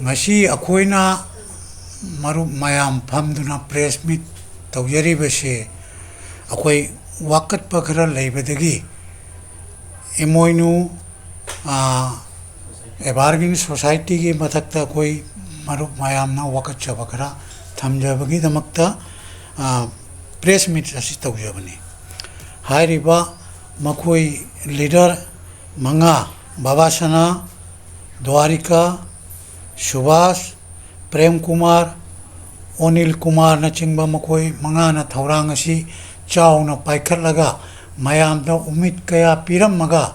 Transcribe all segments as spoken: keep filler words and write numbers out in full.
ꯉꯁꯤ ꯑꯩꯈꯣꯏꯅ ꯃꯔꯨꯞ ꯃꯌꯥꯝ ꯐꯝꯗꯨꯅ press meet ꯇꯧꯖꯔꯤꯕꯁꯦ, ꯑꯩꯈꯣꯏ ꯋꯥꯀꯠꯄ ꯈꯔ ꯂꯩꯕꯗꯒꯤ ꯏꯃꯣꯏꯅꯨ, ꯑꯥ, Evergreen Society ꯒꯤ ꯃꯊꯛꯇ ꯑꯩꯈꯣꯏ ꯃꯔꯨꯞ ꯃꯌꯥꯝꯅ ꯋꯥꯀꯠꯆꯕ ꯈꯔ ꯊꯝꯖꯕꯒꯤꯗꯃꯛꯇ, ꯑꯥ, press meet ꯑꯁꯤ ꯇꯧꯖꯕꯅꯤ꯫ ꯍꯥꯏꯔꯤꯕ ꯃꯈꯣꯏ leader ꯃꯉꯥ, ꯕꯕꯥꯁꯅꯥ, ꯗ꯭ꯋꯥꯔꯤꯀꯥ, ꯁꯨꯕꯥꯁ, ꯄ꯭ꯔꯦꯝ ꯀꯨꯃꯥꯔ, ꯑꯣꯅꯤꯜ ꯀꯨꯃꯥꯔꯅꯆꯤꯡꯕ ꯃꯈꯣꯏ ꯃꯉꯥꯅ ꯊꯧꯔꯥꯡ ꯑꯁꯤ ꯆꯥꯎꯅ ꯄꯥꯏꯈꯠꯂꯒ, ꯃꯌꯥꯝꯗ ꯎꯃꯤꯠ ꯀꯌꯥ ꯄꯤꯔꯝꯃꯒ,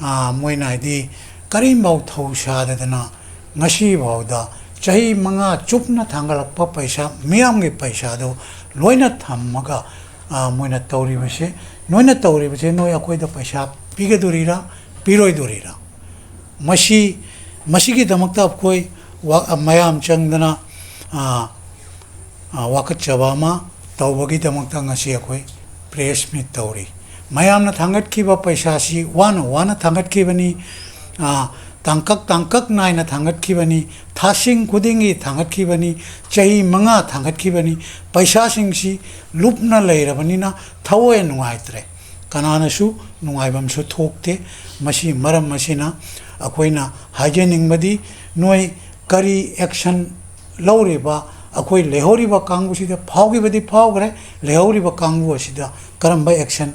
ꯑꯥ, ꯃꯣꯏꯅ ꯍꯥꯏꯗꯤ ꯀꯔꯤꯝꯐꯥꯎ ꯊꯧ ꯁꯥꯗꯗꯅ ꯉꯁꯤꯐꯥꯎꯗ ꯆꯍꯤ ꯃꯉꯥ ꯆꯨꯞꯅ ꯊꯥꯡꯒꯠꯂꯛꯄ ꯄꯩꯁꯥ, ꯃꯤꯌꯥꯝꯒꯤ ꯄꯩꯁꯥꯗꯨ ꯂꯣꯏꯅ ꯊꯝꯃꯒ, ꯑꯥ, ꯃꯣꯏꯅ ꯇꯧꯔꯤꯕꯁꯦ, ꯅꯣꯏꯅ ꯇꯧꯔꯤꯕꯁꯦ ꯅꯣꯏ ꯑꯩꯈꯣꯏꯗ ꯄꯩꯁꯥ ꯄꯤꯒꯗꯣꯔꯤꯔꯥ, ꯄꯤꯔꯣꯏꯗꯣꯔꯤꯔꯥ? ꯃꯁꯤ, ꯃꯁꯤꯒꯤꯗꯃꯛꯇ ꯑꯩꯈꯣꯏ ꯋꯥ-, ꯃꯌꯥꯝ ꯆꯪꯗꯅ, ꯑꯥ, ꯑꯥ, ꯋꯥꯀꯠꯆꯕ ꯑꯃ ꯇꯧꯕꯒꯤꯗꯃꯛꯇ ꯉꯁꯤ ꯑꯩꯈꯣꯏ press meet ꯇꯧꯔꯤ꯫ ꯃꯌꯥꯝꯅ ꯊꯥꯡꯒꯠꯈꯤꯕ ꯄꯩꯁꯥꯁꯤ ꯋꯥꯅ ꯋꯥꯅ ꯊꯥꯡꯒꯠꯈꯤꯕꯅꯤ, ꯑꯥ, ꯇꯥꯡꯀꯛ ꯇꯥꯡꯀꯛ ꯅꯥꯏꯅ ꯊꯥꯡꯒꯠꯈꯤꯕꯅꯤ, ꯊꯥꯁꯤꯡ ꯈꯨꯗꯤꯡꯒꯤ ꯊꯥꯡꯒꯠꯈꯤꯕꯅꯤ, ꯆꯍꯤ ꯃꯉꯥ ꯊꯥꯡꯒꯠꯈꯤꯕꯅꯤ꯫ ꯄꯩꯁꯥꯁꯤꯡꯁꯤ ꯂꯨꯞꯅ ꯂꯩꯔꯕꯅꯤꯅ ꯊꯋꯥꯏ ꯅꯨꯡꯉꯥꯏꯇ꯭ꯔꯦ, ꯀꯅꯥꯅꯁꯨ ꯅꯨꯡꯉꯥꯏꯐꯝꯁꯨ ꯊꯣꯛꯇꯦ꯫ ꯃꯁꯤ ꯃꯔꯝ ꯑꯁꯤꯅ ꯑꯩꯈꯣꯏꯅ ꯍꯥꯏꯖꯅꯤꯡꯕꯗꯤ, ꯅꯣꯏ ꯀꯔꯤ action ꯂꯧꯔꯤꯕ, ꯑꯩꯈꯣꯏ ꯂꯩꯍꯧꯔꯤꯕ ꯀꯥꯡꯕꯨꯁꯤꯗ ꯐꯥꯎꯈꯤꯕꯗꯤ ꯐꯥꯎꯈ꯭ꯔꯦ, ꯂꯩꯍꯧꯔꯤꯕ ꯀꯥꯡꯕꯨ ꯑꯁꯤꯗ ꯀꯔꯝꯕ action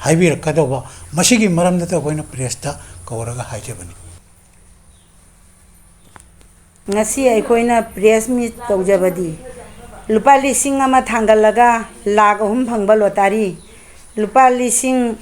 ꯍꯥꯏꯕꯤꯔꯛꯀꯗꯧꯕ, ꯃꯁꯤꯒꯤ ꯃꯔꯝꯗꯇ ꯑꯩꯈꯣꯏꯅ press ꯇ ꯀꯧꯔꯒ ꯍꯥꯏꯖꯕꯅꯤ꯫ ꯉꯁꯤ ꯑꯩꯈꯣꯏꯅ press meet ꯇꯧꯖꯕꯗꯤ, ꯂꯨꯄꯥ ꯂꯤꯁꯤꯡ ꯑꯃ ꯊꯥꯡꯒꯠꯂꯒ ꯂꯥꯈ ꯑꯍꯨꯝ ꯐꯪꯕ lottery, ꯂꯨꯄꯥ ꯂꯤꯁꯤꯡ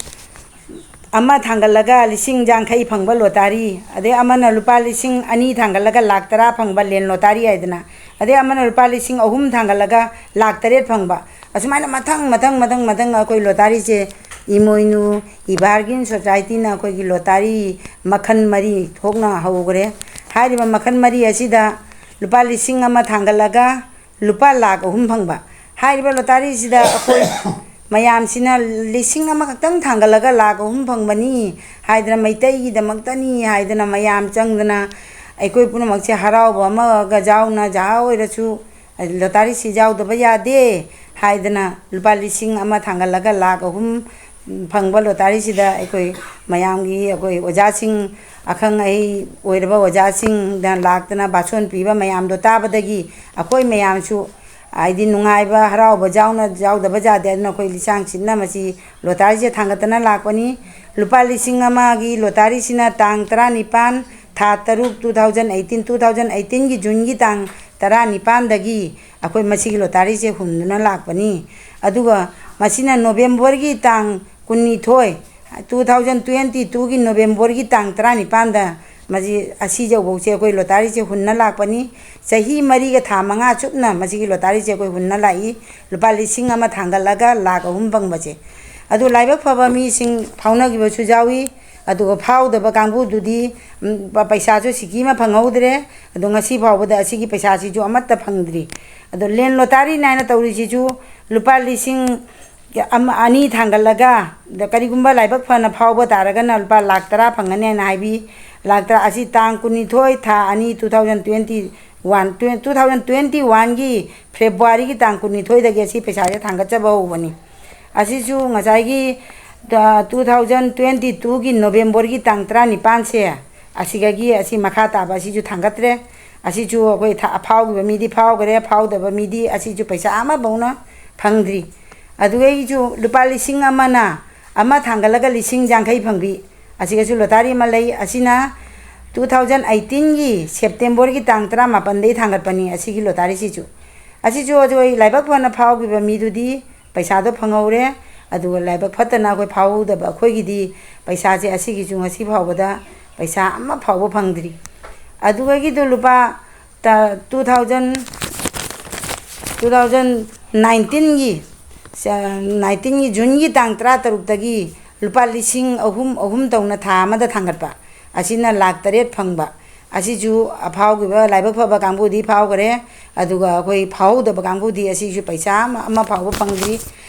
ꯑꯃ ꯊꯥꯡꯒꯠꯂꯒ ꯂꯤꯁꯤꯡ ꯌꯥꯡꯈꯩ ꯐꯪꯕ lottery, ꯑꯗꯩ ꯑꯃꯅ ꯂꯨꯄꯥ ꯂꯤꯁꯤꯡ ꯑꯅꯤ ꯊꯥꯡꯒꯠꯂꯒ ꯂꯥꯈ ꯇꯔꯥ ꯐꯪꯕ land lottery ꯍꯥꯏꯗꯅ, ꯑꯗꯩ ꯑꯃꯅ ꯂꯨꯄꯥ ꯂꯤꯁꯤꯡ ꯑꯍꯨꯝ ꯊꯥꯡꯒꯠꯂꯒ ꯂꯥꯈ ꯇꯔꯦꯠ ꯐꯪꯕ, ꯑꯁꯨꯃꯥꯏꯅ ꯃꯊꯪ ꯃꯊꯪ ꯃꯊꯪ ꯃꯊꯪ ꯑꯩꯈꯣꯏ lottery ꯁꯦ ꯏꯃꯣꯏꯅꯨ Evergreen Society ꯅ ꯑꯩꯈꯣꯏꯒꯤ lottery ꯃꯈꯜ ꯃꯔꯤ ꯊꯣꯛꯅ ꯍꯧꯈ꯭ꯔꯦ꯫ ꯍꯥꯏꯔꯤꯕ ꯃꯈꯜ ꯃꯔꯤ ꯑꯁꯤꯗ ꯂꯨꯄꯥ ꯂꯤꯁꯤꯡ ꯑꯃ ꯊꯥꯡꯒꯠꯂꯒ ꯂꯨꯄꯥ ꯂꯥꯈ ꯑꯍꯨꯝ ꯐꯪꯕ꯫ ꯍꯥꯏꯔꯤꯕ lottery ꯁꯤꯗ ꯑꯩꯈꯣꯏ ꯃꯌꯥꯝꯁꯤꯅ ꯂꯤꯁꯤꯡ ꯑꯃꯈꯛꯇꯪ ꯊꯥꯡꯒꯠꯂꯒ ꯂꯥꯈ ꯑꯍꯨꯝ ꯐꯪꯕꯅꯤ ꯍꯥꯏꯗꯅ, ꯃꯩꯇꯩꯒꯤꯗꯃꯛꯇꯅꯤ ꯍꯥꯏꯗꯅ ꯃꯌꯥꯝ ꯆꯪꯗꯅ ꯑꯩꯈꯣꯏ ꯄꯨꯝꯅꯃꯛꯁꯦ ꯍꯔꯥꯎꯕ ꯑꯃꯒ ꯌꯥꯎꯅ, ꯖꯍꯥ ꯑꯣꯏꯔꯁꯨ ꯂꯣꯇꯥꯔꯤꯁꯤ ꯌꯥꯎꯗꯕ ꯌꯥꯗꯦ ꯍꯥꯏꯗꯅ ꯂꯨꯄꯥ ꯂꯤꯁꯤꯡ ꯑꯃ ꯊꯥꯡꯒꯠꯂꯒ ꯂꯥꯈ ꯑꯍꯨꯝ ꯐꯪꯕ ꯂꯣꯇꯥꯔꯤꯁꯤꯗ ꯑꯩꯈꯣꯏ ꯃꯌꯥꯝꯒꯤ, ꯑꯩꯈꯣꯏ ꯑꯣꯖꯥꯁꯤꯡ, ꯑꯈꯪ ꯑꯍꯩ ꯑꯣꯏꯔꯕ ꯑꯣꯖꯥꯁꯤꯡꯗ ꯂꯥꯛꯇꯅ ꯚꯥꯁꯣꯟ ꯄꯤꯕ ꯃꯌꯥꯝꯗꯣ ꯇꯥꯕꯗꯒꯤ ꯑꯩꯈꯣꯏ ꯃꯌꯥꯝꯁꯨ, ꯍꯥꯏꯗꯤ, ꯅꯨꯡꯉꯥꯏꯕ, ꯍꯔꯥꯎꯕ ꯌꯥꯎꯅ, ꯌꯥꯎꯗꯕ ꯌꯥꯗꯦ꯫ ꯑꯗꯨꯅ ꯑꯩꯈꯣꯏ ꯂꯤꯁꯥꯡ ꯁꯤꯠꯅ ꯃꯁꯤ ꯂꯣꯇꯥꯔꯤꯁꯦ ꯊꯥꯡꯒꯠꯇꯅ ꯂꯥꯛꯄꯅꯤ꯫ ꯂꯨꯄꯥ ꯂꯤꯁꯤꯡ ꯑꯃꯒꯤ ꯂꯣꯇꯥꯔꯤꯁꯤꯅ ꯇꯥꯡ ꯇꯔꯥꯅꯤꯄꯥꯟ, ꯊꯥ ꯇꯔꯨꯛ, two thousand eighteen, two thousand eighteenꯒꯤ Juneꯒꯤ ꯇꯥꯡ ꯇꯔꯥꯅꯤꯄꯥꯟꯗꯒꯤ ꯑꯩꯈꯣꯏ ꯃꯁꯤꯒꯤ ꯂꯣꯇꯥꯔꯤꯁꯦ ꯍꯨꯟꯗꯨꯅ ꯂꯥꯛꯄꯅꯤ꯫ ꯑꯗꯨꯒ ꯃꯁꯤꯅ Novemberꯒꯤ ꯇꯥꯡ ꯀꯨꯟꯅꯤꯊꯣꯏ, two thousand twenty twoꯒꯤ Novemberꯒꯤ ꯇꯥꯡ ꯇꯔꯥꯅꯤꯄꯥꯟꯗ ꯃꯁꯤ, ꯑꯁꯤ ꯌꯧꯕꯧꯁꯦ ꯑꯩꯈꯣꯏ ꯂꯣꯇꯥꯔꯤꯁꯦ ꯍꯨꯟꯅ ꯂꯥꯛꯄꯅꯤ꯫ ꯆꯍꯤ ꯃꯔꯤꯒ ꯊꯥ ꯃꯉꯥ ꯆꯨꯞꯅ ꯃꯁꯤꯒꯤ ꯂꯣꯇꯥꯔꯤꯁꯦ ꯑꯩꯈꯣꯏ ꯍꯨꯟꯅ ꯂꯥꯛꯏ꯫ ꯂꯨꯄꯥ ꯂꯤꯁꯤꯡ ꯑꯃ ꯊꯥꯡꯒꯠꯂꯒ ꯂꯥꯈ ꯑꯍꯨꯝ ꯐꯪꯕꯁꯦ꯫ ꯑꯗꯨ ꯂꯥꯏꯕꯛ ꯐꯕ ꯃꯤꯁꯤꯡ ꯐꯥꯎꯅꯈꯤꯕꯁꯨ ꯌꯥꯎꯏ꯫ ꯑꯗꯨꯒ ꯐꯥꯎꯗꯕ ꯀꯥꯡꯕꯨꯗꯨꯗꯤ, ꯎꯝ, ꯄ-, ꯄꯩꯁꯥꯁꯨ ꯁꯤꯀꯤ ꯑꯃ ꯐꯪꯍꯧꯗ꯭ꯔꯦ꯫ ꯑꯗꯣ ꯉꯁꯤ ꯐꯥꯎꯕꯗ ꯑꯁꯤꯒꯤ ꯄꯩꯁꯥꯁꯤꯁꯨ ꯑꯃꯠꯇ ꯐꯪꯗ꯭ꯔꯤ꯫ ꯑꯗꯣ ꯂꯦꯟ ꯂꯣꯇꯥꯔꯤꯅ ꯍꯥꯏꯅ ꯇꯧꯔꯤꯁꯤꯁꯨ ꯂꯨꯄꯥ ꯂꯤꯁꯤꯡ ꯑꯃ, ꯑꯅꯤ ꯊꯥꯡꯒꯠꯂꯒ, ꯑꯗ ꯀꯔꯤꯒꯨꯝꯕ ꯂꯥꯏꯕꯛ ꯐꯅ ꯐꯥꯎꯕ ꯇꯥꯔꯒꯅ ꯂꯨꯄꯥ ꯂꯥꯈ ꯇꯔꯥ ꯐꯪꯒꯅꯤ ꯍꯥꯏꯅ ꯍꯥꯏꯕꯤ꯫ ꯂꯥꯈ ꯇꯔꯥ ꯑꯁꯤ ꯇꯥꯡ ꯀꯨꯟꯅꯤꯊꯣꯏ, ꯊꯥ ꯑꯅꯤ, two thousand twenty one, tw-, two thousand twenty oneꯒꯤ Februaryꯒꯤ ꯇꯥꯡ ꯀꯨꯟꯅꯤꯊꯣꯏꯗꯒꯤ ꯑꯁꯤ ꯄꯩꯁꯥꯁꯦ ꯊꯥꯡꯒꯠꯆꯕ ꯍꯧꯕꯅꯤ꯫ ꯑꯁꯤꯁꯨ ꯉꯁꯥꯏꯒꯤ, ꯑ, two thousand twenty twoꯒꯤ Novemberꯒꯤ ꯇꯥꯡ ꯇꯔꯥꯅꯤꯄꯥꯟꯁꯦ, ꯑꯁꯤꯗꯒꯤ ꯑꯁꯤ ꯃꯈꯥ ꯇꯥꯕ ꯑꯁꯤꯁꯨ ꯊꯥꯡꯒꯠꯇ꯭ꯔꯦ꯫ ꯑꯁꯤꯁꯨ ꯑꯩꯈꯣꯏ ꯊꯥ-, ꯐꯥꯎꯈꯤꯕ ꯃꯤꯗꯤ ꯐꯥꯎꯈ꯭ꯔꯦ, ꯐꯥꯎꯗꯕ ꯃꯤꯗꯤ ꯑꯁꯤꯁꯨ ꯄꯩꯁꯥ ꯑꯃꯐꯧꯅ ꯐꯪꯗ꯭ꯔꯤ꯫ ꯑꯗꯨꯒꯩꯁꯨ ꯂꯨꯄꯥ ꯂꯤꯁꯤꯡ ꯑꯃꯅ, ꯑꯃ ꯊꯥꯡꯒꯠꯂꯒ ꯂꯤꯁꯤꯡ ꯌꯥꯡꯈꯩ ꯐꯪꯕꯤ, ꯑꯁꯤꯒꯁꯨ ꯂꯣꯇꯥꯔꯤ ꯑꯃ ꯂꯩ꯫ ꯑꯁꯤꯅ two thousand eighteenꯒꯤ Septemberꯒꯤ ꯇꯥꯡ ꯇꯔꯥꯃꯥꯄꯟꯗꯒꯤ ꯊꯥꯡꯒꯠꯄꯅꯤ ꯑꯁꯤꯒꯤ ꯂꯣꯇꯥꯔꯤꯁꯤꯁꯨ꯫ ꯑꯁꯤꯁꯨ ꯑꯩꯈꯣꯏ ꯂꯥꯏꯕꯛ ꯐꯅ ꯐꯥꯎꯈꯤꯕ ꯃꯤꯗꯨꯗꯤ ꯄꯩꯁꯥꯗꯣ ꯐꯪꯍꯧꯔꯦ꯫ ꯑꯗꯨꯒ ꯂꯥꯏꯕꯛ ꯐꯠꯇꯅ ꯑꯩꯈꯣꯏ ꯐꯥꯎꯍꯧꯗꯕ ꯑꯩꯈꯣꯏꯒꯤꯗꯤ ꯄꯩꯁꯥꯁꯦ ꯑꯁꯤꯒꯤꯁꯨ ꯉꯁꯤ ꯐꯥꯎꯕꯗ ꯄꯩꯁꯥ ꯑꯃ ꯐꯥꯎꯕ ꯐꯪꯗ꯭ꯔꯤ꯫ ꯑꯗꯨꯒꯤꯗꯨ ꯂꯨꯄꯥ ꯇ-, two thousand, two thousand nineteenꯒꯤ, ꯁ-, nineteenꯒꯤ Juneꯒꯤ ꯇꯥꯡ ꯇꯔꯥꯇꯔꯨꯛꯇꯒꯤ ꯂꯨꯄꯥ ꯂꯤꯁꯤꯡ ꯑꯍꯨꯝ, ꯑꯍꯨꯝ ꯇꯧꯅ ꯊꯥ ꯑꯃꯗ ꯊꯥꯡꯒꯠꯄ, ꯑꯁꯤꯅ ꯂꯥꯈ ꯇꯔꯦꯠ ꯐꯪꯕ꯫ ꯑꯁꯤꯁꯨ ꯑꯐꯥꯎꯈꯤꯕ ꯂꯥꯏꯕꯛ ꯐꯕ ꯀꯥꯡꯕꯨꯗꯤ ꯐꯥꯎꯈ꯭ꯔꯦ, ꯑꯗꯨꯒ ꯑꯩꯈꯣꯏ ꯐꯥꯎꯍꯧꯗꯕ ꯀꯥꯡꯕꯨꯗꯤ ꯑꯁꯤꯁꯨ ꯄꯩꯁꯥ ꯑꯃ, ꯑꯃ ꯐꯥꯎꯕ ꯐꯪꯗ꯭ꯔꯤ꯫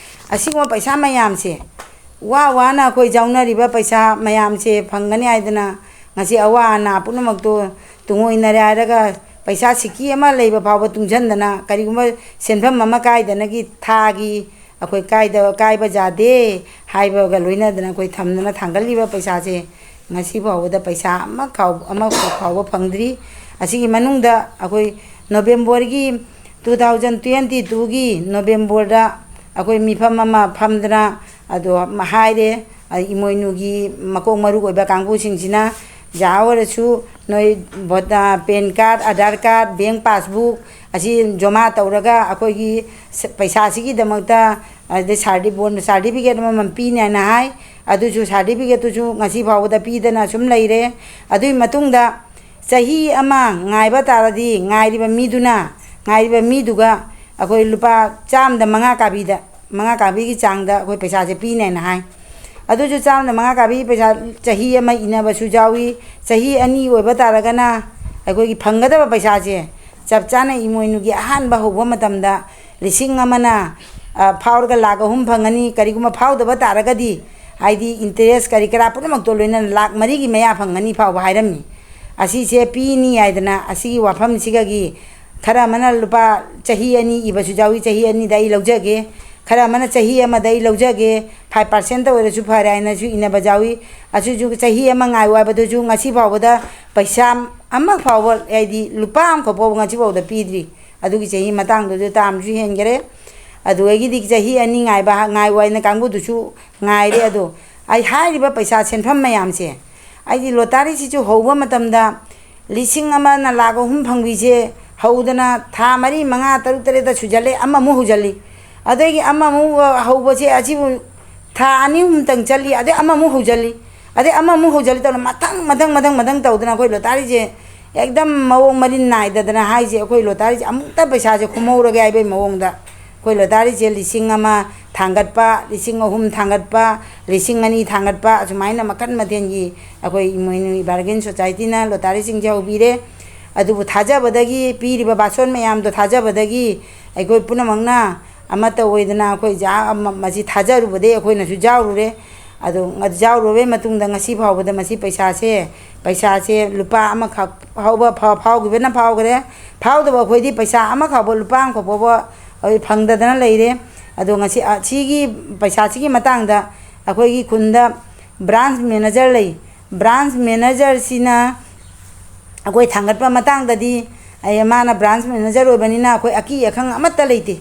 ꯑꯁꯤꯒꯨꯝꯕ ꯄꯩꯁꯥ ꯃꯌꯥꯝꯁꯦ, ꯋꯥ ꯋꯥꯅ ꯑꯩꯈꯣꯏ ꯌꯥꯎꯅꯔꯤꯕ ꯄꯩꯁꯥ ꯃꯌꯥꯝꯁꯦ ꯐꯪꯒꯅꯤ ꯍꯥꯏꯗꯅ ꯉꯁꯤ ꯑꯋꯥ ꯑꯅꯥ ꯄꯨꯝꯅꯃꯛꯇꯨ ꯇꯨꯡꯑꯣꯏꯅꯔꯦ ꯍꯥꯏꯔꯒ ꯄꯩꯁꯥ ꯁꯤꯀꯤ ꯑꯃ ꯂꯩꯕ ꯐꯥꯎꯕ ꯇꯨꯡꯁꯤꯟꯗꯅ, ꯀꯔꯤꯒꯨꯝꯕ ꯁꯦꯟꯐꯝ ꯑꯃ ꯀꯥꯏꯗꯅꯒꯤ ꯊꯥꯒꯤ ꯑꯩꯈꯣꯏ ꯀꯥꯏꯗ-, ꯀꯥꯏꯕ ꯌꯥꯗꯦ ꯍꯥꯏꯕꯒ ꯂꯣꯏꯅꯗꯅ ꯑꯩꯈꯣꯏ ꯊꯝꯗꯅ ꯊꯥꯡꯒꯠꯂꯤꯕ ꯄꯩꯁꯥꯁꯦ ꯉꯁꯤ ꯐꯥꯎꯕꯗ ꯄꯩꯁꯥ ꯑꯃ ꯈꯥꯎ-, ꯑꯃ ꯐꯥꯎꯕ ꯐꯪꯗ꯭ꯔꯤ꯫ ꯑꯁꯤꯒꯤ ꯃꯅꯨꯡꯗ ꯑꯩꯈꯣꯏ ꯅꯣꯕꯦꯝꯕꯔꯒꯤ two thousand twenty twoꯒꯤ ꯅꯣꯕꯦꯝꯕꯔꯗ ꯑꯩꯈꯣꯏ ꯃꯤꯐꯝ ꯑꯃ ꯐꯝꯗꯅ ꯑꯗꯣ ꯍꯥꯏꯔꯦ, ꯏꯃꯣꯏꯅꯨꯒꯤ ꯃꯀꯣꯛ ꯃꯔꯨ ꯑꯣꯏꯕ ꯀꯥꯡꯕꯨꯁꯤꯡꯁꯤꯅ, ꯖꯥ ꯑꯣꯏꯔꯁꯨ ꯅꯣꯏ vote-, PAN card, Aadhaar card, bank passbook ꯑꯁꯤ ꯖꯃꯥ ꯇꯧꯔꯒ ꯑꯩꯈꯣꯏꯒꯤ ꯁ-, ꯄꯩꯁꯥꯁꯤꯒꯤꯗꯃꯛꯇ, ꯑꯗꯩ ꯁꯥꯔꯗꯤ-, ꯕꯣꯟ ꯁꯥꯔꯇꯤꯐꯤꯀꯦꯠ ꯑꯃꯃꯝ ꯄꯤꯅꯤ ꯍꯥꯏꯅ ꯍꯥꯏ꯫ ꯑꯗꯨꯁꯨ ꯁꯥꯔꯇꯤꯐꯤꯀꯦꯠꯇꯨꯁꯨ ꯉꯁꯤ ꯐꯥꯎꯕꯗ ꯄꯤꯗꯅ ꯁꯨꯝ ꯂꯩꯔꯦ꯫ ꯑꯗꯨꯒꯤ ꯃꯇꯨꯡꯗ ꯆꯍꯤ ꯑꯃ ꯉꯥꯏꯕ ꯇꯥꯔꯗꯤ ꯉꯥꯏꯔꯤꯕ ꯃꯤꯗꯨꯅ, ꯉꯥꯏꯔꯤꯕ ꯃꯤꯗꯨꯒ ꯑꯩꯈꯣꯏ ꯂꯨꯄꯥ ꯆꯥꯝꯗ ꯃꯉꯥ ꯀꯥꯕꯤꯗ, ꯃꯉꯥ ꯀꯥꯕꯤꯒꯤ ꯆꯥꯡꯗ ꯑꯩꯈꯣꯏ ꯄꯩꯁꯥꯁꯦ ꯄꯤꯅꯦꯅ ꯍꯥꯏ꯫ ꯑꯗꯨꯁꯨ ꯆꯥꯝꯗ ꯃꯉꯥ ꯀꯥꯕꯤꯒꯤ ꯄꯩꯁꯥ ꯆꯍꯤ ꯑꯃ ꯏꯟꯅꯕꯁꯨ ꯌꯥꯎꯏ꯫ ꯆꯍꯤ ꯑꯅꯤ ꯑꯣꯏꯕ ꯇꯥꯔꯒꯅ ꯑꯩꯈꯣꯏꯒꯤ ꯐꯪꯒꯗꯕ ꯄꯩꯁꯥꯁꯦ ꯆꯞ ꯆꯥꯅ ꯏꯃꯣꯏꯅꯨꯒꯤ ꯑꯍꯥꯟꯕ ꯍꯧꯕ ꯃꯇꯝꯗ ꯂꯤꯁꯤꯡ ꯑꯃꯅ, ꯑ, ꯐꯥꯎꯔꯒ ꯂꯥꯈ ꯑꯍꯨꯝ ꯐꯪꯒꯅꯤ, ꯀꯔꯤꯒꯨꯝꯕ ꯐꯥꯎꯗꯕ ꯇꯥꯔꯒꯗꯤ, ꯍꯥꯏꯗꯤ interest ꯀꯔꯤ ꯀꯔꯥ ꯄꯨꯝꯅꯃꯛꯇꯣ ꯂꯣꯏꯅꯅ ꯂꯥꯈ ꯃꯔꯤꯒꯤ ꯃꯌꯥ ꯐꯪꯒꯅꯤ ꯐꯥꯎꯕ ꯍꯥꯏꯔꯝꯃꯤ꯫ ꯑꯁꯤꯁꯦ ꯄꯤꯅꯤ ꯍꯥꯏꯗꯅ ꯑꯁꯤꯒꯤ ꯋꯥꯐꯝꯁꯤꯒꯒꯤ ꯈꯔ ꯑꯃꯅ ꯂꯨꯄꯥ ꯆꯍꯤ ꯑꯅꯤ ꯏꯕꯁꯨ ꯌꯥꯎꯏ, ꯆꯍꯤ ꯑꯅꯤꯗ ꯑꯩ ꯂꯧꯖꯒꯦ, ꯈꯔ ꯑꯃꯅ ꯆꯍꯤ ꯑꯃꯗ ꯑꯩ ꯂꯧꯖꯒꯦ, five percent ꯑꯣꯏꯔꯁꯨ ꯐꯔꯦ ꯍꯥꯏꯅꯁꯨ ꯏꯅꯕ ꯌꯥꯎꯏ꯫ ꯑꯁꯤꯁꯨ ꯆꯍꯤ ꯑꯃ ꯉꯥꯏꯌꯨ ꯍꯥꯏꯕꯗꯨꯁꯨ ꯉꯁꯤ ꯐꯥꯎꯕꯗ ꯄꯩꯁꯥ ꯑꯃ ꯐꯥꯎꯕ, ꯍꯥꯏꯗꯤ ꯂꯨꯄꯥ ꯑꯃꯈꯛ ꯐꯥꯎꯕ ꯉꯁꯤ ꯐꯥꯎꯕꯗ ꯄꯤꯗ꯭ꯔꯤ꯫ ꯑꯗꯨꯒꯤ ꯆꯍꯤ ꯃꯇꯥꯡꯗꯨꯗ ꯇꯥꯝꯁꯨ ꯍꯦꯟꯈꯔꯦ꯫ ꯑꯗꯨꯗꯒꯤꯗꯤ ꯆꯍꯤ ꯑꯅꯤ ꯉꯥꯏꯕ, ꯉꯥꯏꯌꯨ ꯍꯥꯏꯅ ꯀꯥꯡꯕꯨꯗꯨꯁꯨ ꯉꯥꯏꯔꯦ꯫ ꯑꯗꯣ ꯑꯩ ꯍꯥꯏꯔꯤꯕ ꯄꯩꯁꯥ ꯁꯦꯟꯐꯝ ꯃꯌꯥꯝꯁꯦ, ꯑꯩꯗꯤ ꯂꯣꯇꯥꯔꯤꯁꯤꯁꯨ ꯍꯧꯕ ꯃꯇꯝꯗ ꯂꯤꯁꯤꯡ ꯑꯃꯅ ꯂꯥꯈ ꯑꯍꯨꯝ ꯐꯪꯕꯤꯁꯦ ꯍꯧꯗꯅ ꯊꯥ ꯃꯔꯤ, ꯃꯉꯥ, ꯇꯔꯨꯛ, ꯇꯔꯦꯠꯇ ꯁꯨꯖꯜꯂꯦ, ꯑꯃꯃꯨꯛ ꯍꯧꯖꯜꯂꯤ꯫ ꯑꯗꯒꯤ ꯑꯃꯃꯨꯛ ꯍꯧꯕꯁꯦ ꯑꯁꯤꯕꯨ ꯊꯥ ꯑꯅꯤ ꯑꯍꯨꯝꯇꯪ ꯆꯠꯂꯤ, ꯑꯗꯩ ꯑꯃꯃꯨꯛ ꯍꯧꯖꯜꯂꯤ, ꯑꯗꯩ ꯑꯃꯃꯨꯛ ꯍꯧꯖꯜꯂꯤ ꯇꯧꯅ ꯃꯊꯪ, ꯃꯊꯪ, ꯃꯊꯪ, ꯃꯊꯪ ꯇꯧꯗꯅ ꯑꯩꯈꯣꯏ ꯂꯣꯇꯥꯔꯤꯁꯦ ꯑꯦꯛꯗꯝ ꯃꯑꯣꯡ ꯃꯔꯤꯟ ꯅꯥꯏꯗꯗꯅ ꯍꯥꯏꯁꯦ, ꯑꯩꯈꯣꯏ ꯂꯣꯇꯥꯔꯤꯁꯦ ꯑꯃꯨꯛꯇ ꯄꯩꯁꯥꯁꯦ ꯈꯨꯝꯍꯧꯔꯒꯦ ꯍꯥꯏꯕꯒꯤ ꯃꯑꯣꯡꯗ ꯑꯩꯈꯣꯏ ꯂꯣꯇꯥꯔꯤꯁꯦ ꯂꯤꯁꯤꯡ ꯑꯃ ꯊꯥꯡꯒꯠꯄ, ꯂꯤꯁꯤꯡ ꯑꯍꯨꯝ ꯊꯥꯡꯒꯠꯄ, ꯂꯤꯁꯤꯡ ꯑꯅꯤ ꯊꯥꯡꯒꯠꯄ, ꯑꯁꯨꯃꯥꯏꯅ ꯃꯈꯜ ꯃꯊꯦꯜꯒꯤ ꯑꯩꯈꯣꯏ ꯏꯃꯣꯏꯅꯨ ꯏꯕꯥꯔꯒꯦꯟ ꯁꯣꯁꯥꯏꯇꯤꯅ ꯂꯣꯇꯥꯔꯤꯁꯤꯡꯁꯦ ꯍꯧꯕꯤꯔꯦ꯫ ꯑꯗꯨꯕꯨ ꯊꯥꯖꯕꯗꯒꯤ, ꯄꯤꯔꯤꯕ ꯕꯥꯁꯣꯟ ꯃꯌꯥꯝꯗꯣ ꯊꯥꯖꯕꯗꯒꯤ ꯑꯩꯈꯣꯏ ꯄꯨꯝꯅꯃꯛꯅ ꯑꯃꯠꯇ ꯑꯣꯏꯗꯅ ꯑꯩꯈꯣꯏ ꯖꯥ-, ꯑꯃ-, ꯃꯁꯤ ꯊꯥꯖꯔꯨꯕꯗꯒꯤ ꯑꯩꯈꯣꯏꯅꯁꯨ ꯌꯥꯎꯔꯨꯔꯦ꯫ ꯑꯗꯣ ꯌꯥꯎꯔꯨꯔꯕꯩ ꯃꯇꯨꯡꯗ ꯉꯁꯤ ꯐꯥꯎꯕꯗ ꯃꯁꯤ ꯄꯩꯁꯥꯁꯦ, ꯄꯩꯁꯥꯁꯦ ꯂꯨꯄꯥ ꯑꯃꯈꯛ ꯐꯥꯎꯕ ꯐꯥꯎ-, ꯐꯥꯎꯈꯤꯕꯅ ꯐꯥꯎꯈ꯭ꯔꯦ, ꯐꯥꯎꯗꯕ ꯑꯩꯈꯣꯏꯗꯤ ꯄꯩꯁꯥ ꯑꯃꯈꯛ ꯐꯥꯎꯕ, ꯂꯨꯄꯥ ꯑꯃꯈꯛ ꯐꯥꯎꯕ ꯍꯧꯖꯤꯛ ꯐꯪꯗꯗꯅ ꯂꯩꯔꯦ꯫ ꯑꯗꯣ ꯉꯁꯤ, ꯑ, ꯁꯤꯒꯤ ꯄꯩꯁꯥꯁꯤꯒꯤ ꯃꯇꯥꯡꯗ ꯑꯩꯈꯣꯏꯒꯤ ꯈꯨꯟꯗ branch manager ꯂꯩ꯫ Branch manager ꯁꯤꯅ ꯑꯩꯈꯣꯏ ꯊꯥꯡꯒꯠꯄ ꯃꯇꯥꯡꯗꯗꯤ, ꯑꯩ, ꯃꯥꯅ branch manager ꯑꯣꯏꯕꯅꯤꯅ ꯑꯩꯈꯣꯏ ꯑꯀꯤ ꯑꯈꯪ ꯑꯃꯠꯇ ꯂꯩꯇꯦ,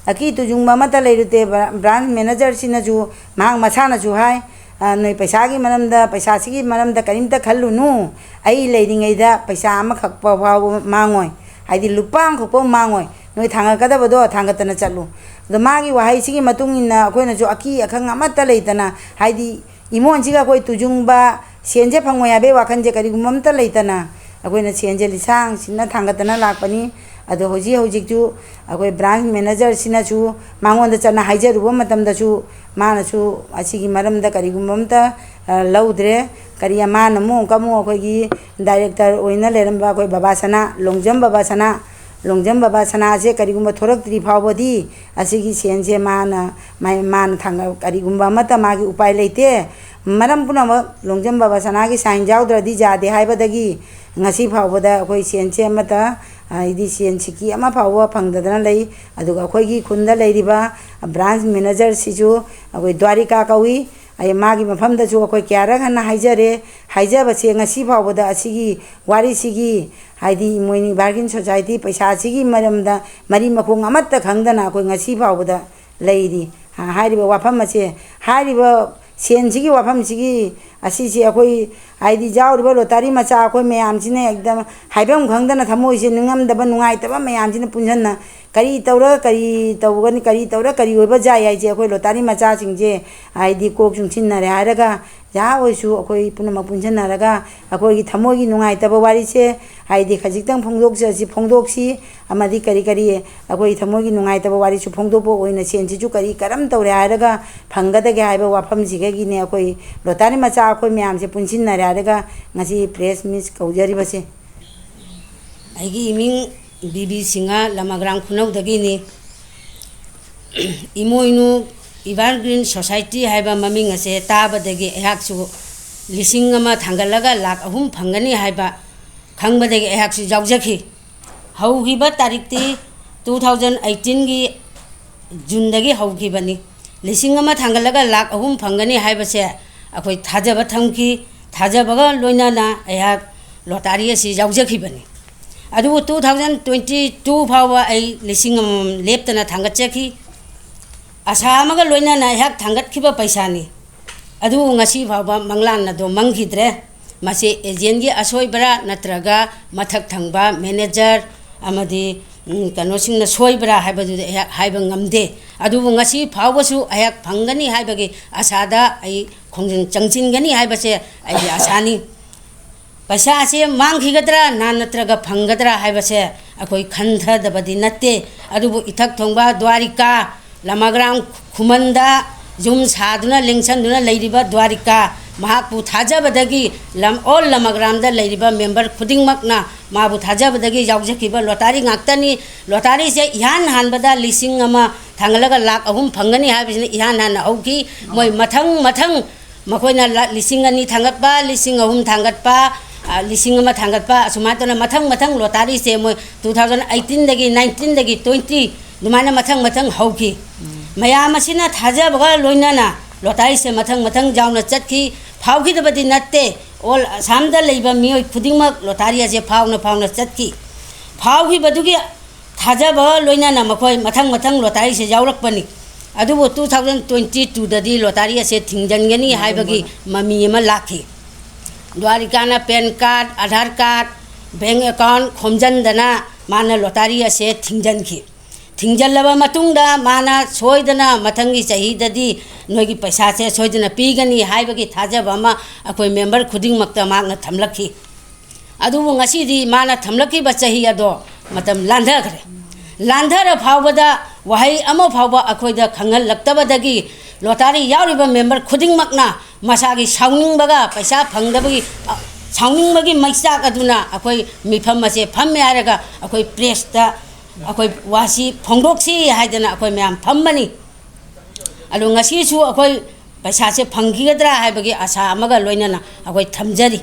ꯑꯀꯤ ꯇꯨꯖꯨꯡꯕ ꯑꯃꯠꯇ ꯂꯩꯔꯨꯗꯦ꯫ Bra-, branch manager ꯁꯤꯅꯁꯨ, ꯃꯍꯥꯛ ꯃꯁꯥꯅꯁꯨ ꯍꯥꯏ, "ꯑ, ꯅꯣꯏ ꯄꯩꯁꯥꯒꯤ ꯃꯔꯝꯗ, ꯄꯩꯁꯥꯁꯤꯒꯤ ꯃꯔꯝꯗ ꯀꯔꯤꯝꯇ ꯈꯜꯂꯨꯅꯨ, ꯑꯩ ꯂꯩꯔꯤꯉꯩꯗ ꯄꯩꯁꯥ ꯑꯃꯈꯛ ꯐꯥꯎꯕ ꯃꯥꯡꯉꯣꯏ, ꯍꯥꯏꯗꯤ ꯂꯨꯄꯥ ꯑꯃꯈꯛ ꯐꯥꯎ ꯃꯥꯡꯉꯣꯏ, ꯅꯣꯏ ꯊꯥꯡꯒꯠꯀꯗꯕꯗꯣ ꯊꯥꯡꯒꯠꯇꯅ ꯆꯠꯂꯨ"꯫ ꯑꯗꯣ ꯃꯥꯒꯤ ꯋꯥꯍꯩꯁꯤꯒꯤ ꯃꯇꯨꯡ ꯏꯟꯅ ꯑꯩꯈꯣꯏꯅꯁꯨ ꯑꯀꯤ ꯑꯈꯪ ꯑꯃꯠꯇ ꯂꯩꯇꯅ, ꯍꯥꯏꯗꯤ ꯏꯃꯣꯟꯁꯤꯒ ꯑꯩꯈꯣꯏ ꯇꯨꯖꯨꯡꯕ, ꯁꯦꯟꯁꯦ ꯐꯪꯉꯣꯏ ꯍꯥꯏꯕꯒꯤ ꯋꯥꯈꯜꯁꯦ ꯀꯔꯤꯒꯨꯝꯕ ꯑꯝꯇ ꯂꯩꯇꯅ ꯑꯩꯈꯣꯏꯅ ꯁꯦꯟꯁꯦ ꯂꯤꯁꯥꯡ ꯁꯤꯠꯅ ꯊꯥꯡꯒꯠꯇꯅ ꯂꯥꯛꯄꯅꯤ꯫ ꯑꯗꯣ ꯍꯧꯖꯤꯛ ꯍꯧꯖꯤꯛꯁꯨ ꯑꯩꯈꯣꯏ branch manager ꯁꯤꯅꯁꯨ ꯃꯉꯣꯟꯗ ꯆꯠꯅ ꯍꯥꯏꯖꯔꯨꯕ ꯃꯇꯝꯗꯁꯨ ꯃꯥꯅꯁꯨ ꯑꯁꯤꯒꯤ ꯃꯔꯝꯗ ꯀꯔꯤꯒꯨꯝꯕ ꯑꯝꯇ, ꯑ, ꯂꯧꯗ꯭ꯔꯦ꯫ ꯀꯔꯤ ꯃꯥꯅ ꯑꯃꯨꯛ ꯑꯃꯨꯛ ꯑꯩꯈꯣꯏꯒꯤ director ꯑꯣꯏꯅ ꯂꯩꯔꯝꯕ ꯑꯩꯈꯣꯏ ꯕꯕꯥ ꯁꯅꯥ, ꯂꯣꯡꯖꯝ ꯕꯕꯥ ꯁꯅꯥ, ꯂꯣꯡꯖꯝ ꯕꯕꯥ ꯁꯅꯥꯁꯦ ꯀꯔꯤꯒꯨꯝꯕ ꯊꯣꯔꯛꯇ꯭ꯔꯤ ꯐꯥꯎꯕꯗꯤ ꯑꯁꯤꯒꯤ ꯁꯦꯟꯁꯦ ꯃꯥꯅ, ꯃꯥ-, ꯃꯥꯅ ꯊꯥꯡꯒ-, ꯀꯔꯤꯒꯨꯝꯕ ꯑꯃꯠꯇ ꯃꯥꯒꯤ ꯎꯄꯥꯏ ꯂꯩꯇꯦ꯫ ꯃꯔꯝ ꯄꯨꯝꯅꯃꯛ ꯂꯣꯡꯖꯝ ꯕꯕꯥ ꯁꯅꯥꯒꯤ sign ꯌꯥꯎꯗ꯭ꯔꯗꯤ ꯌꯥꯗꯦ ꯍꯥꯏꯕꯗꯒꯤ ꯉꯁꯤ ꯐꯥꯎꯕꯗ ꯑꯩꯈꯣꯏ ꯁꯦꯟꯁꯦ ꯑꯃꯠꯇ, ꯍꯥꯏꯗꯤ ꯁꯦꯟ ꯁꯤꯀꯤ ꯑꯃ ꯐꯥꯎꯕ ꯐꯪꯗꯗꯅ ꯂꯩ꯫ ꯑꯗꯨꯒ ꯑꯩꯈꯣꯏꯒꯤ ꯈꯨꯟꯗ ꯂꯩꯔꯤꯕ branch manager ꯁꯤꯁꯨ ꯑꯩꯈꯣꯏ ꯗ꯭ꯋꯥꯔꯤꯀꯥ ꯀꯧꯏ꯫ ꯑꯩ ꯃꯥꯒꯤ ꯃꯐꯝꯗꯁꯨ ꯑꯩꯈꯣꯏ ꯀꯌꯥꯔꯛ ꯍꯟꯅ ꯍꯥꯏꯖꯔꯦ꯫ ꯍꯥꯏꯖꯕꯁꯦ ꯉꯁꯤ ꯐꯥꯎꯕꯗ ꯑꯁꯤꯒꯤ ꯋꯥꯔꯤꯁꯤꯒꯤ, ꯍꯥꯏꯗꯤ ꯏꯃꯣꯏꯅꯨ Bargain Society ꯄꯩꯁꯥꯁꯤꯒꯤ ꯃꯔꯝꯗ ꯃꯔꯤ ꯃꯈꯣꯡ ꯑꯃꯠꯇ ꯈꯪꯗꯅ ꯑꯩꯈꯣꯏ ꯉꯁꯤ ꯐꯥꯎꯕꯗ ꯂꯩꯔꯤ꯫ ꯍꯥꯏꯔꯤꯕ ꯋꯥꯐꯝ ꯑꯁꯦ, ꯍꯥꯏꯔꯤꯕ ꯁꯦꯟꯁꯤꯒꯤ ꯋꯥꯐꯝꯁꯤꯒꯤ ꯑꯁꯤꯁꯦ ꯑꯩꯈꯣꯏ, ꯍꯥꯏꯗꯤ ꯌꯥꯎꯔꯤꯕ ꯂꯣꯇꯥꯔꯤ ꯃꯆꯥ ꯑꯩꯈꯣꯏ ꯃꯌꯥꯝꯁꯤꯅ ꯑꯦꯛꯗꯝ ꯍꯥꯏꯐꯝ ꯈꯪꯗꯅ ꯊꯃꯣꯏꯁꯦ ꯅꯤꯡꯉꯝꯗꯕ, ꯅꯨꯡꯉꯥꯏꯇꯕ ꯃꯌꯥꯝꯁꯤꯅ ꯄꯨꯟꯁꯤꯟꯅ ꯀꯔꯤ ꯇꯧꯔ ꯀꯔꯤ ꯇꯧꯒꯅꯤ, ꯀꯔꯤ ꯇꯧꯔ ꯀꯔꯤ ꯑꯣꯏꯕ ꯌꯥꯏ ꯍꯥꯏꯁꯦ ꯑꯩꯈꯣꯏ ꯂꯣꯇꯥꯔꯤ ꯃꯆꯥꯁꯤꯡꯁꯦ ꯍꯥꯏꯗꯤ ꯀꯣꯛ ꯆꯨꯡꯁꯤꯟꯅꯔꯦ ꯍꯥꯏꯔꯒ, ꯖꯍꯥ ꯑꯣꯏꯁꯨ ꯑꯩꯈꯣꯏ ꯄꯨꯝꯅꯃꯛ ꯄꯨꯟꯁꯤꯟꯅꯔꯒ ꯑꯩꯈꯣꯏꯒꯤ ꯊꯃꯣꯏꯒꯤ ꯅꯨꯡꯉꯥꯏꯇꯕ ꯋꯥꯔꯤꯁꯦ ꯍꯥꯏꯗꯤ ꯈꯖꯤꯛꯇꯪ ꯐꯣꯡꯗꯣꯛꯆꯁꯤ, ꯐꯣꯡꯗꯣꯛꯁꯤ꯫ ꯑꯃꯗꯤ ꯀꯔꯤ ꯀꯔꯤ ꯑꯩꯈꯣꯏ ꯊꯃꯣꯏꯒꯤ ꯅꯨꯡꯉꯥꯏꯇꯕ ꯋꯥꯔꯤꯁꯨ ꯐꯣꯡꯗꯣꯛꯄ ꯑꯣꯏꯅ ꯁꯦꯟꯁꯤꯁꯨ ꯀꯔꯤ ꯀꯔꯝ ꯇꯧꯔꯦ ꯍꯥꯏꯔꯒ ꯐꯪꯒꯗꯒꯦ ꯍꯥꯏꯕ ꯋꯥꯐꯝꯁꯤꯒꯒꯤꯅꯦ ꯑꯩꯈꯣꯏ ꯂꯣꯇꯥꯔꯤ ꯃꯆꯥ ꯑꯩꯈꯣꯏ ꯃꯌꯥꯝꯁꯦ ꯄꯨꯟꯁꯤꯟꯅꯔꯦ ꯍꯥꯏꯔꯒ ꯉꯁꯤ press meet ꯀꯧꯖꯔꯤꯕꯁꯦ꯫ ꯑꯩꯒꯤ ꯏꯃꯤꯡ ꯕꯤ ꯕꯤ ꯁꯤꯡꯍ, ꯂꯃꯒ꯭ꯔꯥꯝ ꯈꯨꯅꯧꯗꯒꯤꯅꯤ꯫ ꯏꯃꯣꯏꯅꯨ Evergreen Society ꯍꯥꯏꯕ ꯃꯃꯤꯡ ꯑꯁꯦ ꯇꯥꯕꯗꯒꯤ ꯑꯩꯍꯥꯛꯁꯨ ꯂꯤꯁꯤꯡ ꯑꯃ ꯊꯥꯡꯒꯠꯂꯒ ꯂꯥꯈ ꯑꯍꯨꯝ ꯐꯪꯒꯅꯤ ꯍꯥꯏꯕ ꯈꯪꯕꯗꯒꯤ ꯑꯩꯍꯥꯛꯁꯨ ꯌꯥꯎꯖꯈꯤ꯫ ꯍꯧꯈꯤꯕ ꯇꯥꯔꯤꯛꯇꯤ two thousand eighteen ꯒꯤ June ꯗꯒꯤ ꯍꯧꯈꯤꯕꯅꯤ꯫ ꯂꯤꯁꯤꯡ ꯑꯃ ꯊꯥꯡꯒꯠꯂꯒ ꯂꯥꯈ ꯑꯍꯨꯝ ꯐꯪꯒꯅꯤ ꯍꯥꯏꯕꯁꯦ ꯑꯩꯈꯣꯏ ꯊꯥꯖꯕ ꯊꯝꯈꯤ꯫ ꯊꯥꯖꯕꯒ ꯂꯣꯏꯅꯅ ꯑꯩꯍꯥꯛ lottery ꯑꯁꯤ ꯌꯥꯎꯖꯈꯤꯕꯅꯤ꯫ ꯑꯗꯨꯕꯨ two thousand twenty two ꯐꯥꯎꯕ ꯑꯩ ꯂꯤꯁꯤꯡ ꯑꯃꯃꯝ ꯂꯦꯞꯇꯅ ꯊꯥꯡꯒꯠꯆꯈꯤ꯫ ꯑꯁꯥ ꯑꯃꯒ ꯂꯣꯏꯅꯅ ꯑꯩꯍꯥꯛ ꯊꯥꯡꯒꯠꯈꯤꯕ ꯄꯩꯁꯥꯅꯤ꯫ ꯑꯗꯨꯕꯨ ꯉꯁꯤ ꯐꯥꯎꯕ ꯃꯪꯂꯥꯟ ꯑꯗꯣ ꯃꯪꯈꯤꯗ꯭ꯔꯦ꯫ ꯃꯁꯤ agent ꯀꯤ ꯑꯁꯣꯏꯕꯔꯥ ꯅꯠꯇ꯭ꯔꯒ ꯃꯊꯛ ꯊꯪꯕ manager ꯑꯃꯗꯤ, ꯎꯝ, ꯀꯩꯅꯣꯁꯤꯡꯅ ꯁꯣꯏꯕ꯭ꯔꯥ ꯍꯥꯏꯕꯗꯨꯗꯤ ꯑꯩꯍꯥꯛ ꯍꯥꯏꯕ ꯉꯝꯗꯦ꯫ ꯑꯗꯨꯕꯨ ꯉꯁꯤ ꯐꯥꯎꯕꯁꯨ ꯑꯩꯍꯥꯛ ꯐꯪꯒꯅꯤ ꯍꯥꯏꯕꯒꯤ ꯑꯁꯥꯗ ꯑꯩ ꯈꯣꯡꯖꯪ ꯆꯪꯁꯤꯟꯒꯅꯤ ꯍꯥꯏꯕꯁꯦ ꯑꯩꯒꯤ ꯑꯁꯥꯅꯤ꯫ ꯄꯩꯁꯥ ꯑꯁꯤ ꯃꯥꯡꯈꯤꯒꯗ꯭ꯔꯥ ꯅ-, ꯅꯠꯇ꯭ꯔꯒ ꯐꯪꯒꯗ꯭ꯔꯥ ꯍꯥꯏꯕꯁꯦ ꯑꯩꯈꯣꯏ ꯈꯟꯊꯗꯕꯗꯤ ꯅꯠꯇꯦ꯫ ꯑꯗꯨꯕꯨ ꯏꯊꯛ ꯊꯣꯡꯕ ꯗ꯭ꯋꯥꯔꯤꯀꯥ ꯂꯃꯒ꯭ꯔꯥꯝ ꯈꯨꯃꯟꯗ ꯌꯨꯝ ꯁꯥꯗꯨꯅ ꯂꯦꯡꯁꯟꯗꯨꯅ ꯂꯩꯔꯤꯕ ꯗ꯭ꯋꯥꯔꯤꯀꯥ, ꯃꯍꯥꯛꯄꯨ ꯊꯥꯖꯕꯗꯒꯤ ꯂꯝ, all ꯂꯃꯒ꯭ꯔꯥꯝꯗ ꯂꯩꯔꯤꯕ member ꯈꯨꯗꯤꯡꯃꯛꯅ ꯃꯥꯕꯨ ꯊꯥꯖꯕꯗꯒꯤ ꯌꯥꯎꯖꯈꯤꯕ lottery ꯉꯥꯛꯇꯅꯤ꯫ Lottery ꯁꯦ ꯏꯍꯥꯟ ꯍꯥꯟꯕꯗ ꯂꯤꯁꯤꯡ ꯑꯃ ꯊꯥꯡꯒꯠꯂꯒ ꯂꯥꯈ ꯑꯍꯨꯝ ꯐꯪꯒꯅꯤ ꯍꯥꯏꯕꯁꯤꯅ ꯏꯍꯥꯟ ꯍꯥꯟꯅ ꯍꯧꯈꯤ꯫ ꯃꯣꯏ ꯃꯊꯪ ꯃꯊꯪ ꯃꯈꯣꯏꯅ ꯂꯥ-, ꯂꯤꯁꯤꯡ ꯑꯅꯤ ꯊꯥꯡꯒꯠꯄ, ꯂꯤꯁꯤꯡ ꯑꯍꯨꯝ ꯊꯥꯡꯒꯠꯄ, ꯑ, ꯂꯤꯁꯤꯡ ꯑꯃ ꯊꯥꯡꯒꯠꯄ, ꯑꯁꯨꯃꯥꯏꯅ ꯇꯧꯅ ꯃꯊꯪ ꯃꯊꯪ lottery ꯁꯦ ꯃꯣꯏ two thousand eighteen ꯗꯒꯤ nineteen ꯗꯒꯤ twenty ꯑꯗꯨꯃꯥꯏꯅ ꯃꯊꯪ ꯃꯊꯪ ꯍꯧꯈꯤ꯫ ꯃꯌꯥꯝ ꯑꯁꯤꯅ ꯊꯥꯖꯕꯒ ꯂꯣꯏꯅꯅ lottery ꯁꯦ ꯃꯊꯪ ꯃꯊꯪ ꯌꯥꯎꯅ ꯆꯠꯈꯤ꯫ ꯐꯥꯎꯈꯤꯗꯕꯗꯤ ꯅꯠꯇꯦ, all ꯑꯁꯥꯝꯗ ꯂꯩꯕ ꯃꯤꯑꯣꯏ ꯈꯨꯗꯤꯡꯃꯛ lottery ꯑꯁꯦ ꯐꯥꯎꯅ ꯐꯥꯎꯅ ꯆꯠꯈꯤ꯫ ꯐꯥꯎꯈꯤꯕꯗꯨꯒꯤ ꯊꯥꯖꯕ ꯂꯣꯏꯅꯅ ꯃꯈꯣꯏ ꯃꯊꯪ ꯃꯊꯪ lottery ꯁꯦ ꯌꯥꯎꯔꯛꯄꯅꯤ꯫ ꯑꯗꯨꯕꯨ two thousand twenty two ꯗꯗꯤ lottery ꯑꯁꯦ ꯊꯤꯡꯖꯤꯟꯒꯅꯤ ꯍꯥꯏꯕꯒꯤ ꯃꯃꯤ ꯑꯃ ꯂꯥꯛꯈꯤ꯫ ꯗ꯭ꯋꯥꯔꯤꯀꯥꯅ PAN card, Aadhaar card, bank account ꯈꯣꯝꯖꯤꯟꯗꯅ ꯃꯥꯅ lottery ꯑꯁꯦ ꯊꯤꯡꯖꯤꯟꯈꯤ꯫ ꯊꯤꯡꯖꯤꯜꯂꯕ ꯃꯇꯨꯡꯗ ꯃꯥꯅ ꯁꯣꯏꯗꯅ ꯃꯊꯪꯒꯤ ꯆꯍꯤꯗꯗꯤ ꯅꯣꯏꯒꯤ ꯄꯩꯁꯥꯁꯦ ꯁꯣꯏꯗꯅ ꯄꯤꯒꯅꯤ ꯍꯥꯏꯕꯒꯤ ꯊꯥꯖꯕ ꯑꯃ ꯑꯩꯈꯣꯏ member ꯈꯨꯗꯤꯡꯃꯛꯇ ꯃꯍꯥꯛꯅ ꯊꯝꯂꯛꯈꯤ꯫ ꯑꯗꯨꯕꯨ ꯉꯁꯤꯗꯤ ꯃꯥꯅ ꯊꯝꯂꯛꯈꯤꯕ ꯆꯍꯤ ꯑꯗꯣ ꯃꯇꯝ ꯂꯥꯟꯊꯈ꯭ꯔꯦ꯫ ꯂꯥꯟꯊꯔ ꯐꯥꯎꯕꯗ ꯋꯥꯍꯩ ꯑꯃ ꯐꯥꯎꯕ ꯑꯩꯈꯣꯏꯗ ꯈꯪꯍꯜꯂꯛꯇꯕꯗꯒꯤ lottery ꯌꯥꯎꯔꯤꯕ member ꯈꯨꯗꯤꯡꯃꯛꯅ ꯃꯁꯥꯒꯤ ꯁꯥꯎꯅꯤꯡꯕꯒ ꯄꯩꯁꯥ ꯐꯪꯗꯕꯒꯤ, ꯑ, ꯁꯥꯎꯅꯤꯡꯕꯒꯤ ꯃꯩꯆꯥꯛ ꯑꯗꯨꯅ ꯑꯩꯈꯣꯏ ꯃꯤꯐꯝ ꯑꯁꯦ ꯐꯝꯃꯦ ꯍꯥꯏꯔꯒ ꯑꯩꯈꯣꯏ press ꯇ ꯑꯩꯈꯣꯏ ꯋꯥꯁꯤ ꯐꯣꯡꯗꯣꯛꯁꯤ ꯍꯥꯏꯗꯅ ꯑꯩꯈꯣꯏ ꯃꯌꯥꯝ ꯐꯝꯕꯅꯤ꯫ ꯑꯗꯣ ꯉꯁꯤꯁꯨ ꯑꯩꯈꯣꯏ ꯄꯩꯁꯥꯁꯦ ꯐꯪꯈꯤꯒꯗ꯭ꯔꯥ ꯍꯥꯏꯕꯒꯤ ꯑꯁꯥ ꯑꯃꯒ ꯂꯣꯏꯅꯅ ꯑꯩꯈꯣꯏ ꯊꯝꯖꯔꯤ꯫